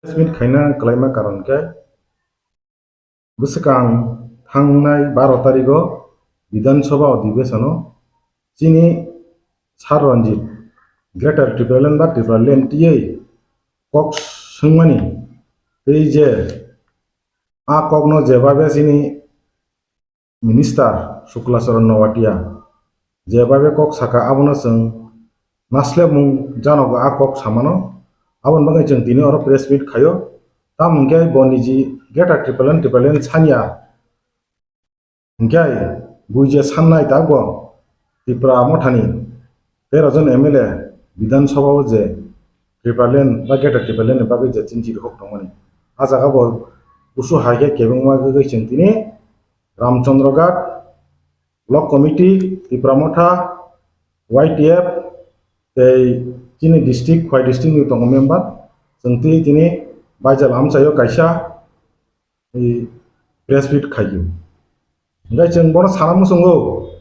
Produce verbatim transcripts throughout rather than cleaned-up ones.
Press meet khaina kwlaima karon khe bwswkang thangnai baro tarigo Bidhan Sabha odhibeshono chini Sir Ranjit Greater Tipraland ba Tipraland tiywi kok swngmani tei je a kokno jebabe chini Minister Shukla Charan Noatia jebabe kok saka abono chwng naslebmung janogo a kok samano. Aboni bagwi chwng tini oro press meet khaio. Tamo hwnkhe bo niji Greater Tipraland, Tipraland sanya hwnkhe bui je sannai tabukbo Tipra Mothani tero jon M L A Bidhan Sabha o je Tipraland ba Greater Tipraland ni bagwi je chini chiri hok tongmani. A jaga bo kusu hai khe kebengma gwi chwng tini Ramchandra Ghat, Block Committee, Tipra Motha, Y T F, tei chini district, Khowai district ni tongo member, chwng twi tini baijal amchaio kaisa, i, press meet khaio. Hingke chwng bono sana muchungo,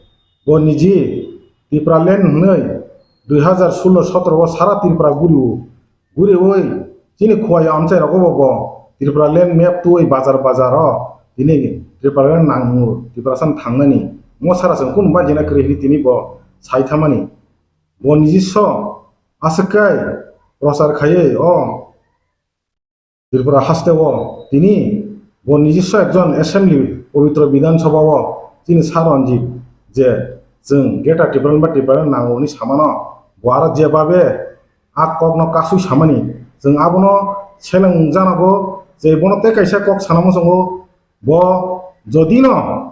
bo niji Tipraland hwnwi dui hazar sullo sotoro o sara Tripura guriwo. Guriwi chini Khowai amchai rogo bo, bo Tipraland map twi bazar bazar o tini Tipraland nango, Tiprasa thangnani. Mo sara chwng kunu bajina kwrwi hwnwi tini bo sai thamani. Bo niji so aswk kai prochar khaiwi o Tripura haste o tini bo niji so ekjon assembly, Pabitra Bidhan Sabha o chini Sir Ranjit je chwng Greater Tipraland ba Tipraland nango hwnwi samano, bo aro jebabe a kokno kasui samani. Chwng abono seleng janago je bono tei kaisa kok sana muchungo, bo jodi no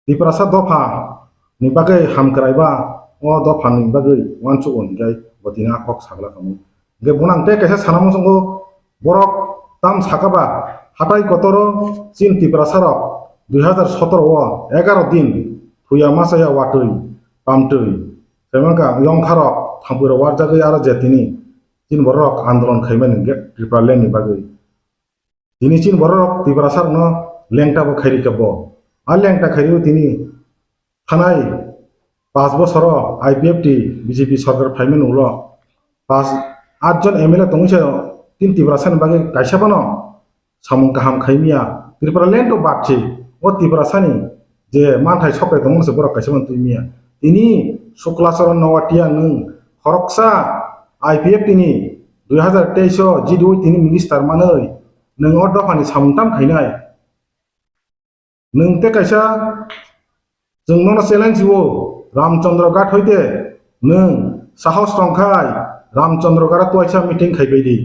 Tiprasa dopha ni bagwi hamkrai ba, o dopha ni bagwi uansuk hwnkhe bo tini a kok sagla tongo. Hwnkhe bono ang tei kaisa sana muchungo, borok tam saka ba hatai kotoro chini Tiprasa rok dui hazar sotoro o egaro din thuya machaya watwi pamtwi khe mangka yongkha rok thampui rok warjagwi aro je tini chini borok rok andolon khaimani hwnkhe Tipraland ni bagwi. Tini chini borok rok Tiprasa rokno lengta bo khairika bo. A lengta khairwi tini thanai paanch bosoro I P F T B J P sorkar phaimani ulo paanch, aat jon M L A tongwi se tini Tiprasa ni bagwi kaisa phano samung kaham khaimiya. Tipraland to bad se, o Tiprasa ni je manthai sokrai tongmani se borok kaisa phano twi miya. Tini Shukla Charan Noatia nwng khoroksa I P F T ni dui hazar teis o G D O tini minister manwi nwng o dophani samung tam khainai. Nwng tei kaisa chwng nono challenge o Ramchandra Ghat hoite nwng sahos tongkhai Ramchandra Ghat o twaisa meeting khaibai di.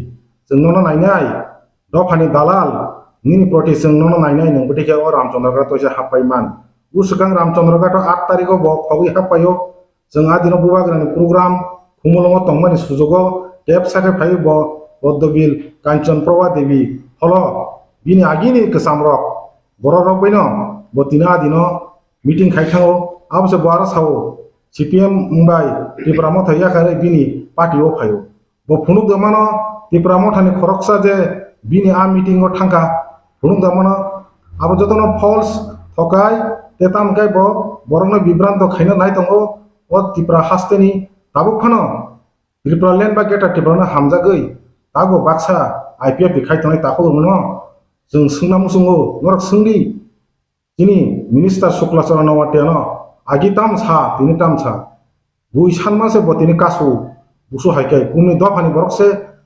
Chwng nono nainai. Dophani dalal, nini proti chwng nono nainai, nwng bwtwi khe o Ramchandra Ghat twaisa happai man. Bwswkang Ramchandra Ghat o aat tarikh o bo khogwi happai o. Chwng a dino Bubagrani program Khumulwngo tongmani sujugo tep sakhe phai bo Poddobil Kanchon Prabha Devi pholo bini agini kwcham rok borok rok baino bo tini a dino meeting khai thango. Abo se bo aro sao C P M wngbai Tipra Motha yakarwi bini party o phaio. Bo phunuk da mano Tipra Mothani khoroksa je bini a meeting o thangkha, phunuk da mano abo jotono false thokai tei tamo khe bo borokno bibranto khaina nai tongo o Tipra hasteni tabuk phano Tipraland ba Greater Tipraland hamjagwi tabuk baksa I P F T khai tongnai takhuk rwngno chwng swngna muchungo norok swngdi. Chini Minister Shukla Charan Noatia no agi tam sa, tini tam sa. Bui sanma se bo tini kasu, busu hai khe, kunu dophani borok se,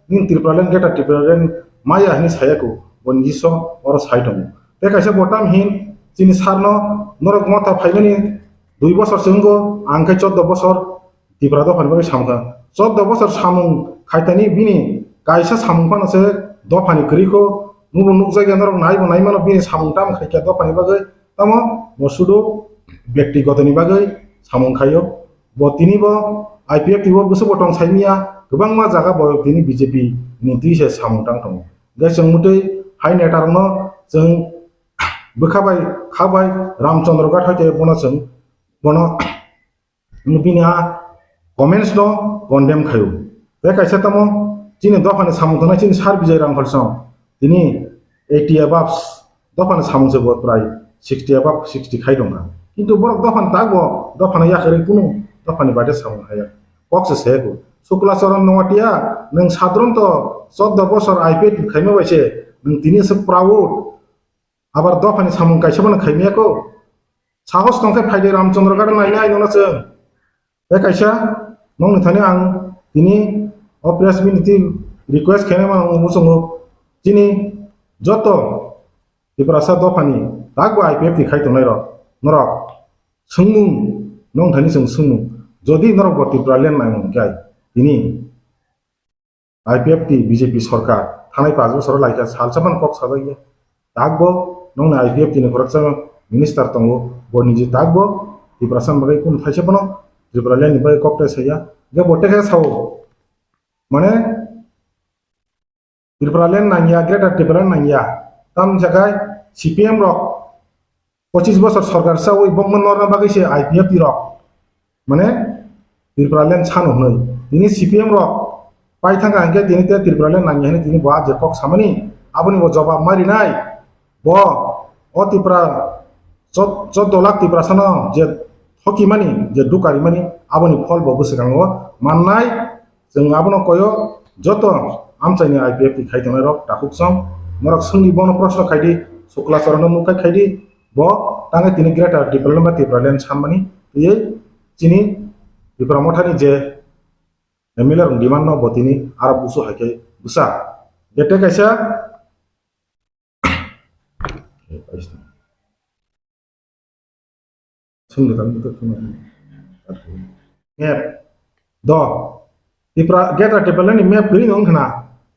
nini Tipraland, Greater Tipraland maya hini saya ku, bo niji so oro sai tongo. Tei kaisa bo tam hin, chini sar no, norok motha phaimani dui bosor se wngko, ang khe chordo bosor, Tipra dophani bagwi samung kha. Chordo bosor samung khaitani bini kaisa samung phano se dophani kwrwi kho. Nubo nukjakya norok naibo naimano bini samung tamo khaikha dophani bagwi. Tamo bo sudu bektigotoni bagwi samung khaio. Bo tini bo I P F T o bwswk bo tong saimiya, kwbangma jaga bo tini B J P ni twi se samung tang tongo. Hwnkhe chwng mwtwi hai neta rokno chwng bwkha bai kha bai Ramchandra Ghat hai khe bono chwng bono Bini a comments no condemn khaio. Tei kaisa tamo chini dophani samung tangnai chini Sir Bijay Rangkhol song tini eighty above dophani samung se bo prai sixty above sixty khai tongkha. Kintu borok dophani tak bo dophano yakarwi kunu dophani baide samung haya. Kok se se ko. Shukla Charan Noatia nwng sadronto Choddo bosor I P F T khaima bai se nwng tini se proud. Abar dophani samung kaisa bono khaimaya ko. Sahos tongkhe phaidi Ramchandra Ghat nainai nono chwng. Tei kaisa nongni thani ang tini o press meet ni request khainai mano muchungo. Chini joto Tiprasa dophani takbo I P F T khai tongnai rok norok swngmung nong thani chwng swngmung. Jodi norok bo Tipraland naimung khe tini I P F T B J P sorkar thanai pash bosor laikha salsa phano kok sajak ya. Takbo nongni I P F T ni khoroksa minister tongo, bo niji takbo Tiprasa bagwi kunu thaisa phano Tipraland ni bagwi kok tai saya. Hwnkhe bo tekhe sao, mane Tipraland nangya, Greater Tipraland nangya. Tamni sakai C P M rok pochis bosor sorkar chawi bokno norna bagwi se I P F T rok mane Tipraland sano hwnwi. Tini C P M rok pai thangkha hinkhe tini te Tipraland nangya hwnwi tini bo a je kok samani aboni bo jobab ma rinai. Bo o Tipra chod-, choddo lakh Tiprasano je thokimani, je dukarimani, aboni phol bo bwswkango mannai. Chwng abono koyo joto amchaini I P F T khai tongnai rok takhuk song. Norok swngdi bono proshno khaidi, Sukla Charanno nukha khaidi, bo tangwi tini Greater Tipraland ba Tipraland sanmani twiwi chini Tipra Mothani je M L A rok demand no bo tini aro busu hai khe bwsa. Jete kaisa Swngde tang buto kheno. Map. Do. Tipra, Greater Tipraland ni map kwrwi wng khna.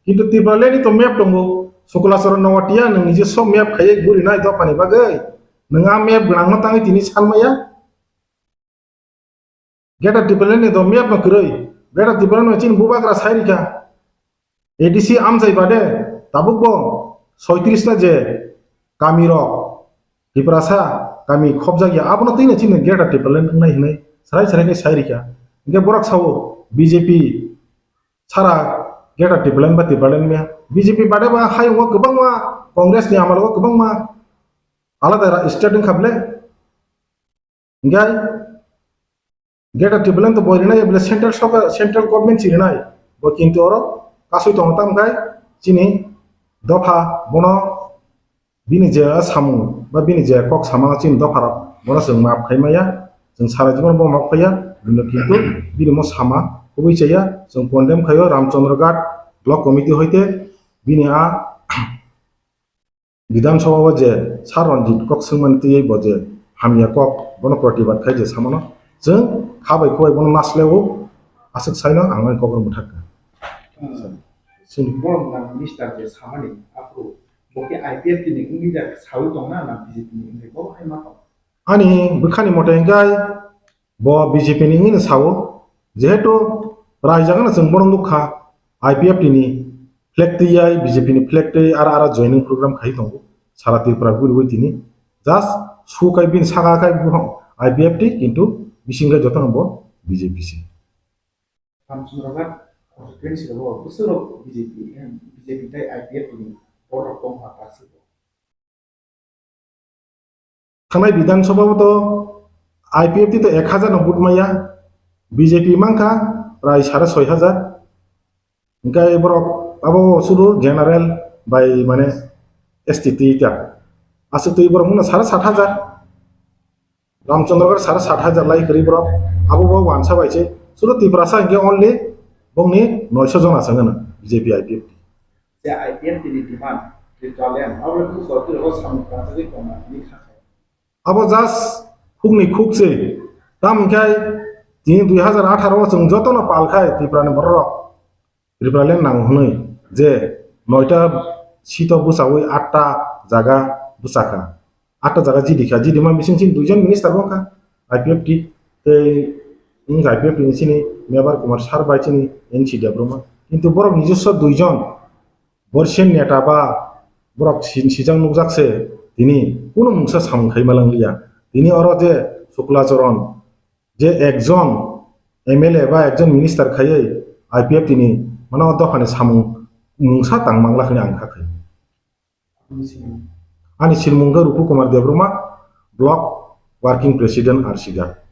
Kintu Tipraland ni to map tongo. Sukla Charanno Noatia nwng nije sok map khaiye guri nai dophani bagwi. Nwng a map gwnang no tangwi tini san maya. Greater Tipraland ni do map no kwrwi. Greater Tipraland no chini bubagra sai rikha. A D C amchai bade tabuk bo soitris ta je kami rok, Tiprasa kami khobjak ya, abono twi no chini Greater Tipraland wngnai hinwi sarai sarai khe sai rikha. Hingke borok sao B J P sara Greater Tipraland ba Tipraland maya. B J P bade ba hayungo kwbangma Congress ni amalo kwbangma alada ra-, state wngkha bwle. Hingke Greater Tipraland to bo rinai bwle central sorkar, central government si rinai. Bo kintu oro kasui tongo tamo khe chini dopha bono bini je samung ba bini je kok samano chini dopha rok bono chwng maaf khai maya. Chwng sara jibon bo maaf khaiya. Bini kintu bini mo sama kubui chaya. Chwng condemn khaio Ramchandra Ghat Block Committee hoite bini a Bidhan Sabha o je Sir Ranjit kok swngmani twiwi bo je hamya kok bono protibad khai je samano chwng kha bai khubai bono nasleo aswk saino ang ani kok rok mwthakha. Sini. Borok na minister je samani aphuru bo khe I P F T ni wngwi da sawi tongna na B J P ni wngwi bo hai ma tong? Ani bwkhani mote hwnkhe bo B J P ni wngwi no sao, jehetu raijak no chwng bono nukha, I P F T ni flag twi yai, B J P ni flag twi ara ara joining program khai tongo, sara Tripura guriwi tini just su kai bini saka kai buphang I P F T, kintu bising kai jotono bo B J P se. Ramchandra Ghat constituency rogo bwswk rok B J P, B J P tei I P F T ni borok tongkha ta se. Thangnai Bidhan Sabha o to I P F T to ek hajar no vote maya, B J P mankha prai sare soi hajar. Hingke borok abo sudu general bai mane S T twi ta. Aswk twi borok wngkha sare sat hajar. Ramchandra Ghat sare sat hajar lai kwrwi borok. Abo bo wansa bai se. Sudu Tiprasa hingke only bongni noisho jona se wngkha B J P I P F T. Je I P F T ni demand, Tipraland, abo le bujo twi rogo samung tangjagwi tongma ni kha khe. Abo just khukni khuk se. Tamo hingke tini dui hajar atharo o chwng jotono pal khai Tripura ni borok rok. Tipraland nango hwnwi je noita seat o bwchawi atta jaga bwchakha. Atta jaga G D kha, G D ma bising chini duijon minister bo wngkha, I P F T tei wngkha I P F T ni chini Mebar Kumar Sar bai chini N C Debbarma. Kintu borok nijoswa duijon borsen neta ba borok si-, sijak nukjak se tini kunu mungsa samung khai malang liya. Tini oro je Sukla Charan je ekjon M L A ba ekjon minister khaiwi I P F T ni mano dophani samung mungsa tang mangla hwnwi ang kha khai. Ani silmung khe Rupu Kumar Debbarma, Block Working President R C Ghat.